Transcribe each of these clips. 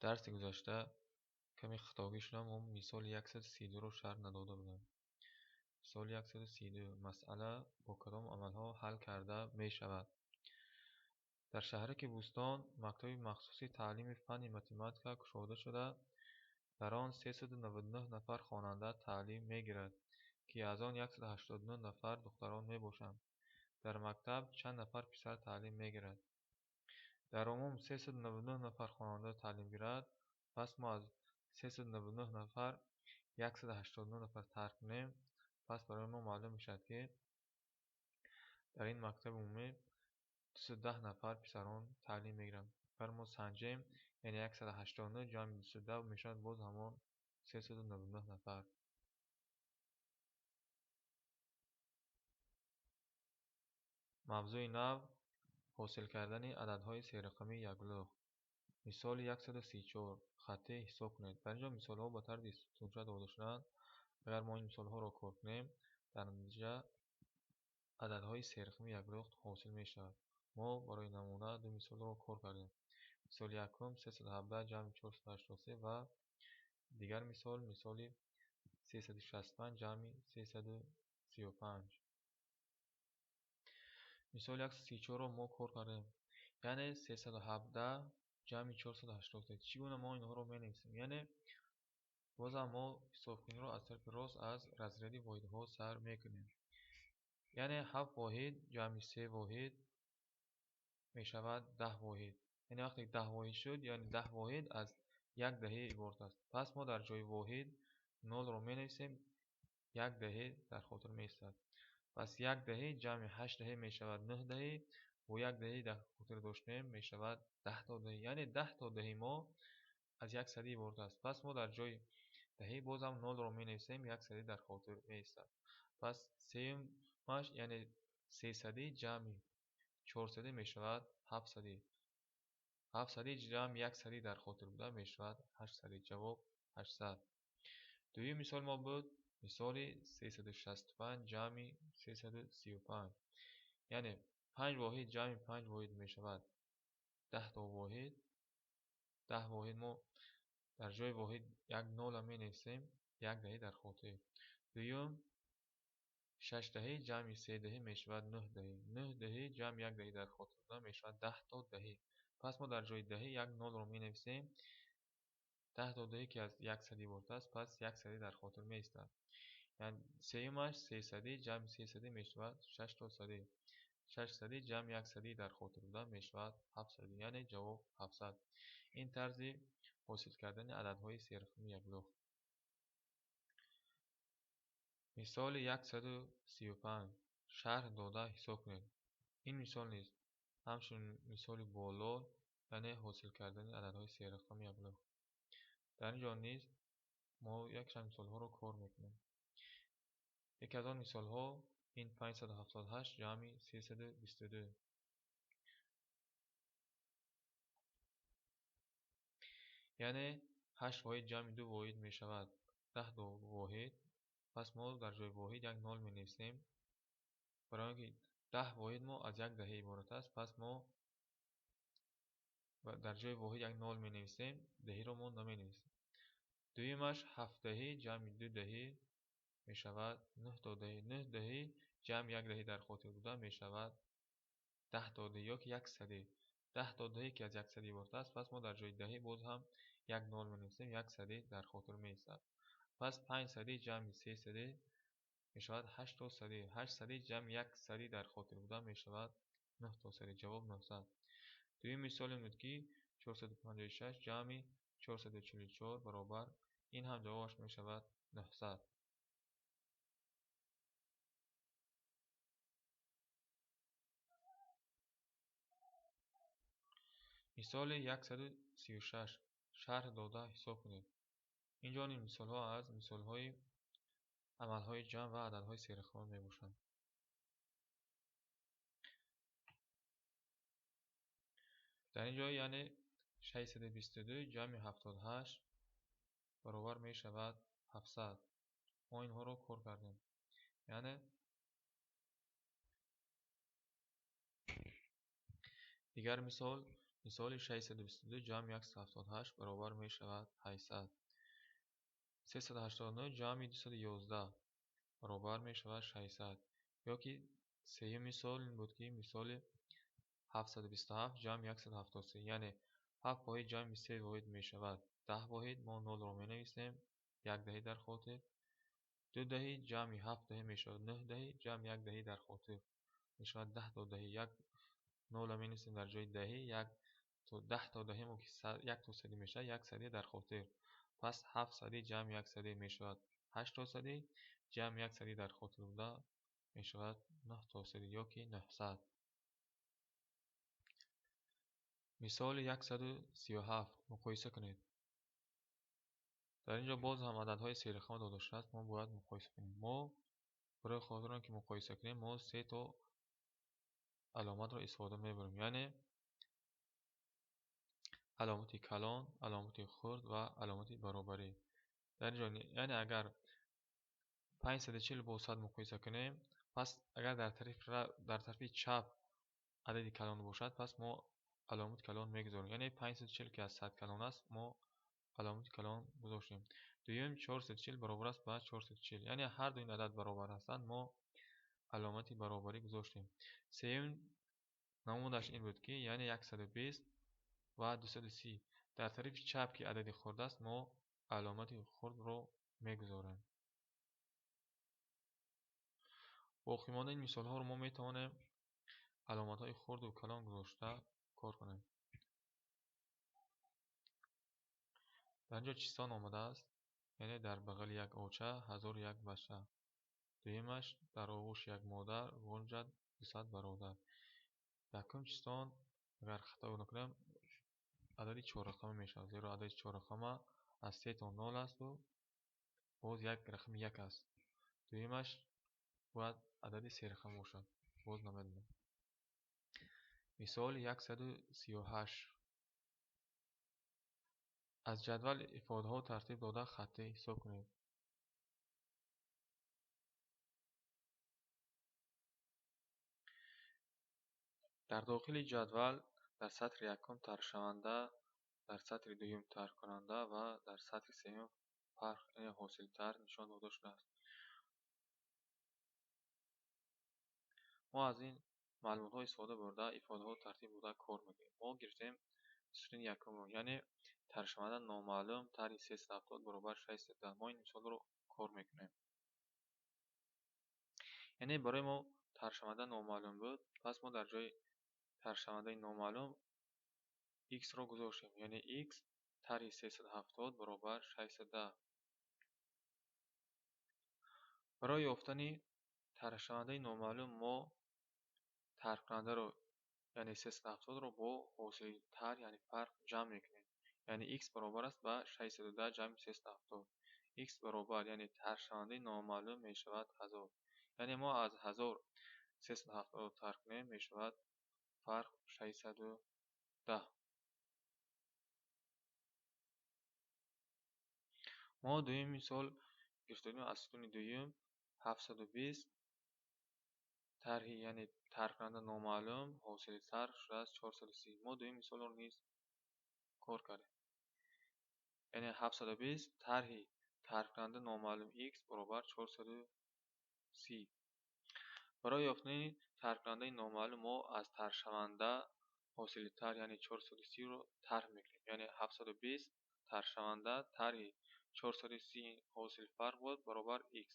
Дарси гузашта каме хатогӣ шуда, мо мисоли 132-ро шарҳ надода будем. Мисоли 132: масъала бо кадом амалҳо ҳал карда мешавад? Дар шаҳраки Бӯстон мактаби махсуси таълими фанни математика кушода шуда, дар он 399 нафар хонанда таълим мегирад, ки аз он 189 нафар духтарон мебошанд. Дар мактаб чанд нафар писар таълим мегирад? Дар умум 399 нафар хонанда таълим гирад, пас мо аз 399 нафар 189 нафар тарк кунем, пас барои мо маълум мешавад, ки дар ин мактаби умумӣ 210 нафар писарон таълим мегиранд. Агар мо санҷем, яъне 189 ҷамъи 210 мешавад боз ҳамон 399 нафар. Мавзӯи нав: ҳосил кардани ададҳои серақамии яклухт. Мисоли 134: хаттӣ ҳисоб кунед. Дар ин ҷо мисолҳо ба тарзи сутунча дода шудаанд. Агар мо ин мисолҳоро кор кунем, дар натиҷа ададҳои серақамии яклухт ҳосил мешавад. Мо барои намуна ду мисолро кор кардем. Мисоли якум 317 ҷамъи 483 ва дигар мисол мисоли 365 ҷамъи 335. Мисоли 134-ро мо кор кардем. Яъне 317 ҷамъи 483. Чӣ гуна мо инҳоро менависем? Яъне бозам мо ҳисобкуниро аз тарафи рост аз разряди воҳидҳо сар мекунем. Яъне 7 воҳид ҷамъи 3 воҳид мешавад 10 воҳид. Яъне вақте 10 воҳид шуд, яъне 10 воҳид аз як даҳе иборат аст. Пас мо дар ҷои воҳид 0-ро менависем, як даҳе дар хотир меистад. Пас як даҳе ҷамъи 8 даҳе мешавад 9 даҳе, бо як даҳе дар хотир доштем мешавад 10 то даҳе. Яъне 10 то даҳи мо аз як садӣ иборат аст. Пас мо дар ҷои даҳе бозам 0-ро менависем, як садӣ дар хотир меистад. Пас сеюмаш, яъне се садӣ ҷамъи чор садӣ мешавад ҳафт садӣ. Ҳафт садӣ ҷамъ як садӣ дар хотир буда мешавад ҳашт садӣ. Ҷавоб 800. Дуюм мисол мо буд мисоли 365 ҷамъи 335. Яъне 5 воҳид ҷамъи 5 воҳид мешавад 10 то воҳид. 10 воҳид мо дар ҷои воҳид як нола менависем, як даҳӣ дар хотир. Дуюм 6 даҳӣ ҷамъи 3 даҳӣ мешавад 9 даҳӣ. 9 даҳӣ ҷамъи як даҳӣ дар хотир буда мешавад 10 то даҳӣ. Пас мо дар ҷои даҳӣ як нолро менависем. 10 то даҳӣ ки аз як садӣ иборат аст, пас як садӣ дар хотир меистад. Яъне сеюмаш се садӣ ҷамъи се садӣ мешавад 6 то садӣ. 6 садӣ ҷамъи як садӣ дар хотир буда мешавад 7 садӣ. Яъне ҷавоб 700. Ин тарзи ҳосил кардани ададҳои серақамии яклухт. Мисоли 135: шарҳ дода ҳисоб кунед. Ин мисол низ ҳамчун мисоли боло, яъне ҳосил кардани ададҳои серақами яклухт. Дар ин ҷо низ мо якчанд мисолҳоро кор мекунем. Яке аз он мисолҳо ин 578 ҷамъи 322. Яъне 8 воҳид ҷамъи 2 воҳид мешавад 10 воҳид. Пас мо дар ҷои воҳид як нол менависем. Барои он ки 10 воҳид мо аз як даҳе иборат аст, пас мо дар ҷои воҳид як нол менависем, даҳиро мо наменависем. Дуюмаш 7 даҳӣ ҷамъи 2 даҳӣ мешавад 9 то даҳӣ. 9 даҳӣ ҷамъи як даҳӣ дар хотир буда мешавад 10 то даҳӣ ёки як садӣ. 10 то даҳӣ ки аз як садӣ иборат аст, пас мо дар ҷои даҳӣ боз ҳам як нол менависем, як садӣ дар хотир меистад. Пас 5 садӣ ҷамъи 3 садӣ мешавад 8 то садӣ. 8 садӣ ҷамъи як садӣ дар хотир буда мешавад 9 то садӣ. Ҷавоб 900. Дуюм мисол ин буд ки 456 ҷамъи 444 баробар, ин ҳам ҷавобаш мешавад 900. Мисоли 136: шарҳ дода ҳисоб кунед. Инҷо ин мисолҳо аз мисолҳои амалҳои ҷамъ ва ададҳои серақамӣ мебошанд. Дар ин ҷо яъне 622 ҷамъи 78 баробар мешавад 700. Мо инҳоро кор кардем. Яъне дигар мисол Мисоли 622 ҷамъи 178 баробар мешавад 800. 389 ҷамъи 211 баробар мешавад 600. Ёки сеюм мисол ин буд, ки мисоли 727 ҷамъи 173, яъне 7 воҳид ҷамъи 3 воҳид мешавад 10 воҳид. Мо 0-ро менависем, 1 даҳӣ дар хотир. 2 даҳӣ ҷамъи 7 даҳӣ мешавад 9 даҳӣ, ҷамъи 1 даҳӣ дар хотир мешавад 10 то даҳӣ. 1 0 менависем дар ҷои даҳӣ, 1 то 10 то даҳӣ мо ки 1 то садӣ мешавад, 1 садӣ дар хотир. Пас 7 садӣ ҷамъи 1 садӣ мешавад 8 то садӣ, ҷамъи 1 садӣ дар хотир буда мешавад 9 то садӣ ёки 900. Мисоли 137 муқоиса кунед. Дар ин ҷо боз ҳам ададҳои серақама дода шудааст, мо бояд муқоиса кунем. Мо барои хотир он ки муқоиса кунем, мо се то аломатро истифода мебарем, яъне аломати калон, аломати хурд ва аломати баробарӣ. Дар ин ҷо, яъне агар 540 бо 100 муқоиса кунем, пас агар дар тарафи чап адади калон бошад, пас мо аломати калон мегузорем. Яъне 540 ки аз 100 калон аст, мо аломати калон гузоштем. Дуюм, 440 баробар аст ба 440, яъне ҳар ду ин адад баробар ҳастанд, мо аломати баробарӣ гузоштем. Сеюм намунаш ин буд, ки яъне 120 ва 230 дар тарафи чап ки адади хурд аст, мо аломати хурдро мегузорем. Боқимондаи ин мисолҳоро мо метавонем аломатҳои хурду калон гузошта кор кунем. Дар ин ҷо чистон омадааст, яъне дар бағали як оча 1001 бача. Дуюмаш дар оғӯши як модар ғунҷад 200 бародар. Якум чистон, агар хато накунем, адади чоррақама мешавад, зеро адади чоррақама аз 3 то 0 асту боз як рақами 1 аст. Дуюмаш бояд адади серақама бошад, боз намедонам. Мисоли 138. Аз ҷадвал ифодаҳо тартиб дода хаттӣ ҳисоб кунед. Дар дохили ҷадвал дар сатри якум тарҳшаванда, дар сатри дуюм тарҳкунанда ва дар сатри сеюм фарқ, яъне ҳосили тарҳ нишон дода шудааст. Мо аз ин маълумотҳо истифода бурда ифодаҳо тартиб дода кор мекунем. Мо гирифтем сутуни якумро, яъне тарҳшаванда номаълум тарҳи 370 баробар 610. Мо ин мисолро кор мекунем. Яъне барои мо тарҳшаванда номаълум буд, пас мо дар ҷои тарҳшавандаи номаълум x-ро гузоштем, яъне x тарҳи 370 баробар 610. Барои ёфтани тарҳшавандаи номаълум мо тарҳкунандаро, яъне 370-ро бо ҳосили тарҳ, яъне фарқ ҷамъ мекунем. Яъне x баробар аст ба 610 ҷамъи 370. X баробар, яъне тарҳшавандаи номаълум мешавад 1000. Яъне мо аз 1000 370-ро тарҳ кунем, мешавад фарқ 610. Мо дуюм мисол гирифтем аз сутуни дуюм 720 тарҳи, яъне тарҳкунанда номаълум ҳосили тарҳ шудааст 430. Мо дуюм мисолро низ кор кардем. Яъне 720 тарҳи тарҳкунанда номаълум x баробар 430. Барои ёфтани тарҳкунандаи номаълум мо аз тарҳшаванда ҳосили тарҳ, яъне 430-ро тарҳ мекунем. Яъне 720 тарҳшаванда тарҳи 430 ҳосили фарқ буд баробар x.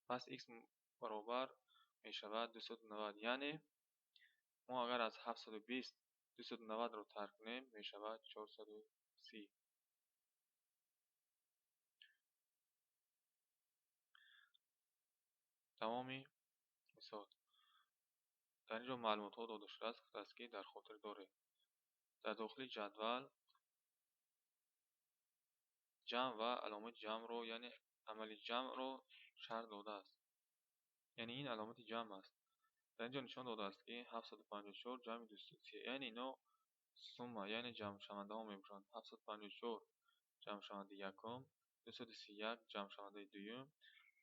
Пас x баробар мешавад 290. Яъне мо агар аз 720 290-ро тарҳ кунем, мешавад 430. Тамоми мисол. Дар ин ҷо маълумотҳо дода шудааст, гуфтааст, ки дар хотир доред. Дар дохили ҷадвал ҷамъ ва аломати ҷамъро, яъне амали ҷамъро шарҳ додааст. Яъне ин аломати ҷамъ аст. Дар ин ҷо нишон додааст, ки 754 ҷамъи 230, яъне ино сумма, яъне ҷамъшавандаҳо мебошанд. 754 ҷамъшавандаи якум, 231 ҷамъшавандаи дуюм,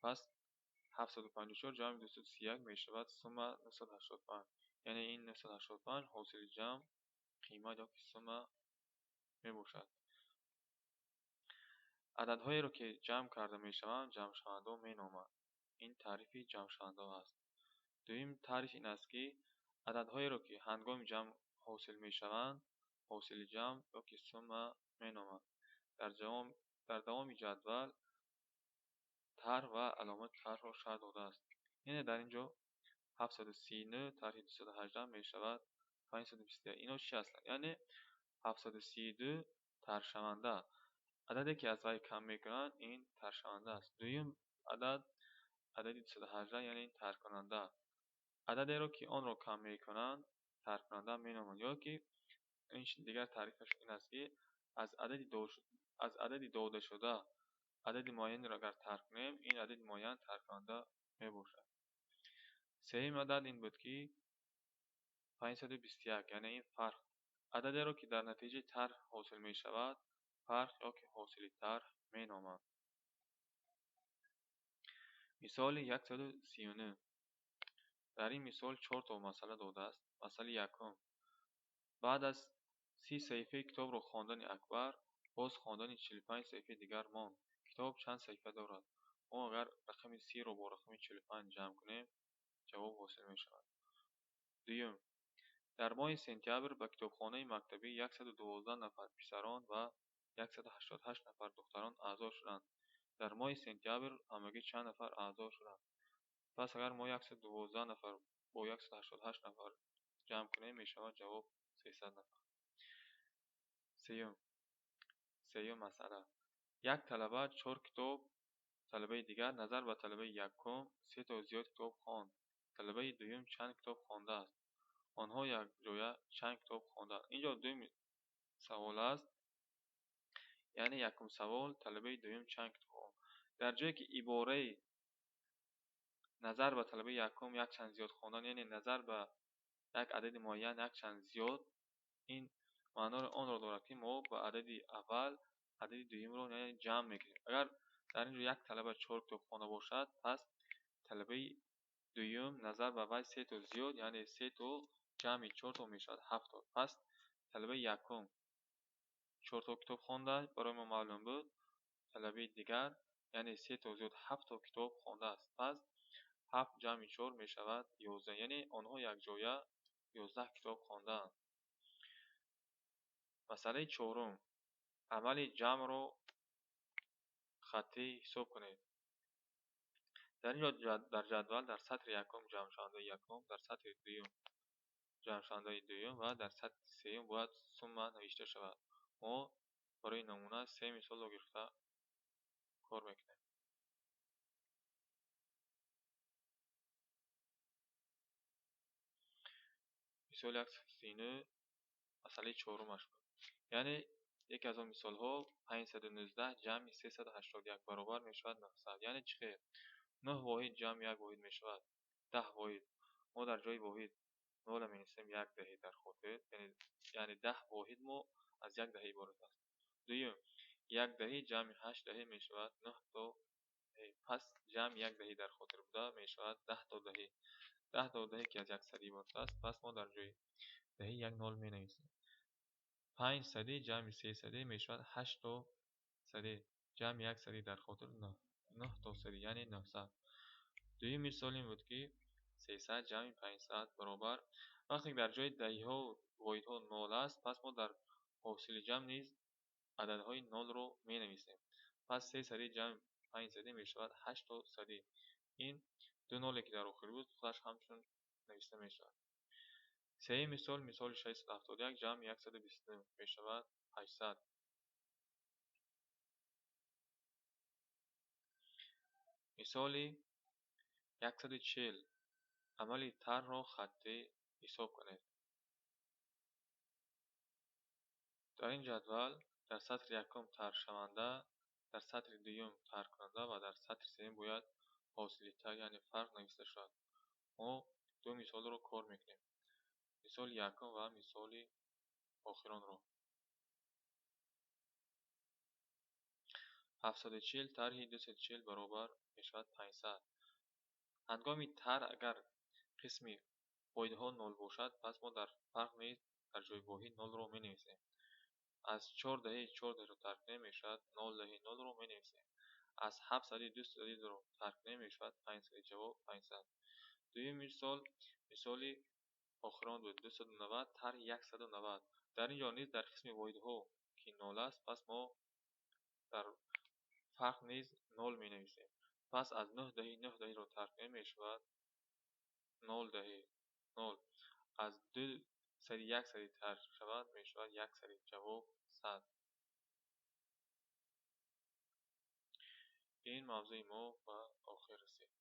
пас 754 ҷамъи 231 мешавад сумма 985. Яъне ин 985 ҳосили ҷамъ қимат ё ки сумма мебошад. Ададҳоеро, ки ҷамъ карда мешаванд, ҷамъшавандаҳо меноманд. Ин таърифи ҷамъшавандаҳо аст. Дуюм таъриф ин аст, ки ададҳоеро, ки ҳангоми ҷамъ ҳосил мешаванд, ҳосили ҷамъ ё ки сумма меноманд. Дар давоми ҷадвал тарҳ ва аломати тарҳро шарҳ додааст. Яъне дар ин ҷо 739 тарҳи 218 мешавад 521. Ино чӣ ҳастанд? Яъне 732 тарҳшаванда. Ададе, ки аз вай кам мекунанд, ин тарҳшаванда аст. Дуюм адад, адади 218, яъне ин тарҳкунанда. Ададеро, ки онро кам мекунанд, тарҳкунанда меноманд. Ё ки ин дигар таърифаш ин аст, ки аз адади додашуда адади муайянеро агар тарҳ кунем, ин адади муайян тарҳкунанда мебошад. Сеюм адад ин буд, ки 521, яъне ин фарқ. Ададеро, ки дар натиҷаи тарҳ ҳосил мешавад, фарқ ё ки ҳосили тарҳ меноманд. Мисоли 139. Дар ин мисол 4 то масъала додааст. Масъалаи якум. Баъд аз 30 саҳифаи китобро хондани Акбар, боз хондани 45 саҳифаи дигар монд. Китоб чанд саҳифа дорад? Мо агар рақами 30-ро бо рақами 45 ҷамъ кунем, ҷавоб ҳосил мешавад. Дуюм. Дар моҳи сентябр ба китобхонаи мактабӣ 112 нафар писарон ва 188 нафар духтарон аъзо шуданд. Дар моҳи сентябр ҳамагӣ чанд нафар аъзо шуданд? Пас агар мо 112 нафар бо 188 нафар ҷамъ кунем, мешавад ҷавоб 300 нафар. Сеюм масъала. Як талаба 4 китоб, талабаи дигар назар ба талабаи якум 3 то зиёд китоб хонд. Талабаи дуюм чанд китоб хондааст? Онҳо якҷоя чанд китоб хонданд? Инҷо дуюм савол аст. Яъне якум савол, талабаи дуюм чанд китоб хонд? Дар ҷое ки ибораи назар ба талабаи якум якчанд зиёд хондан, яъне назар ба як адади муайян якчанд зиёд, ин маънои онро дорад, ки мо ба адади аввал адади дуюмро яъне ҷамъ мекунем. Агар дар ин ҷо як талаба 4 китоб хонда бошад, пас талабаи дуюм назар ба вай 3 то зиёд, яъне 3 то ҷамъи 4 то мешавад 7 то. Пас талабаи якум 4 то китоб хонда, барои мо маълум буд. Талабаи дигар, яъне 3 то зиёд 7 то китоб хондааст. Пас 7 ҷамъи 4 мешавад 11, яъне онҳо якҷоя 11 китоб хондаанд. Масъалаи чорум. Амали ҷамъро хаттӣ ҳисоб кунед. Дар ин ҷо дар ҷадвал дар сатри якум ҷамъшавандаи якум, дар сатри дуюм ҷамъшавандаи дуюм ва дар сатри сеюм бояд сумма навишта шавад. Мо барои намуна 3 мисолро гирифта кор мекунем. Мисоли 139 масъалаи чорумаш буд. Яъне яке аз он мисолҳо 519 ҷамъи 381 баробар мешавад 900. Яъне чӣ хел? 9 воҳид ҷамъи 1 воҳид мешавад 10 воҳид. Мо дар ҷои воҳид 0 менависем, 1 даҳӣ дар хотир, яъне 10 воҳид мо аз 1 даҳӣ иборат аст. Дуюм, 1 даҳӣ ҷамъи 8 даҳӣ мешавад 9 то даҳӣ. Пас ҷамъи 1 даҳӣ дар хотир буда мешавад 10 то даҳӣ. 10 то даҳӣ ки аз 1 садӣ иборат аст, пас мо дар ҷои даҳӣ 1 нол менависем. 5 садӣ ҷамъи 3 садӣ мешавад 8 то садӣ. Ҷамъи 1 садӣ дар хотир 9 то садӣ, яъне 900. Дуюм мисол ин буд, ки 300 ҷамъи 500 баробар. Вақте ки дар ҷои даҳиҳо воҳидҳо нол аст, пас мо дар ҳосили ҷамъ низ ададҳои нолро менависем. Пас 3 садӣ ҷамъи 5 садӣ мешавад 8 то садӣ. Ин ду ноле ки дар охир буд, худаш ҳамчун нависта мешавад. Сеюм мисол, мисоли 671 ҷамъи 129 мешавад 800. Мисоли 140. Амали тарҳро хаттӣ ҳисоб кунед. Дар ин ҷадвал дар сатри якум тарҳшаванда, дар сатри дуюм тарҳкунанда ва дар сатри сеюм бояд ҳосили тарҳ, яъне фарқ нависта шавад. Мо ду мисолро кор мекунем. Мисоли якум ва мисоли охиронро. 740 тарҳи 240 баробар мешавад 500. Ҳангоми тарҳ агар қисми воҳидҳо нол бошад, пас мо дар фарқ низ Дар ҷои воҳид нолро менависем. Аз 4 даҳи 4 даҳиро тарк кунем, мешавад 0 даҳи нолро менависем. Аз 7 сади 2 садиро тарк кунем, мешавад 5 сади, ҷавоб 500. Дуюм мисол, мисоли охирон буд: 290 тарҳи 190. Дар ин ҷо низ дар қисми воҳидҳо ки нол аст, пас мо дар фарқ низ нол менависем. Пас аз 9 даҳи 9 даҳиро тарк кунем, мешавад 0 даҳи нол. Аз 2 сади 1 сади тарк шавад, мешавад 1 сади, ҷавоб 100. Ин мавзӯи мо ба охир расид.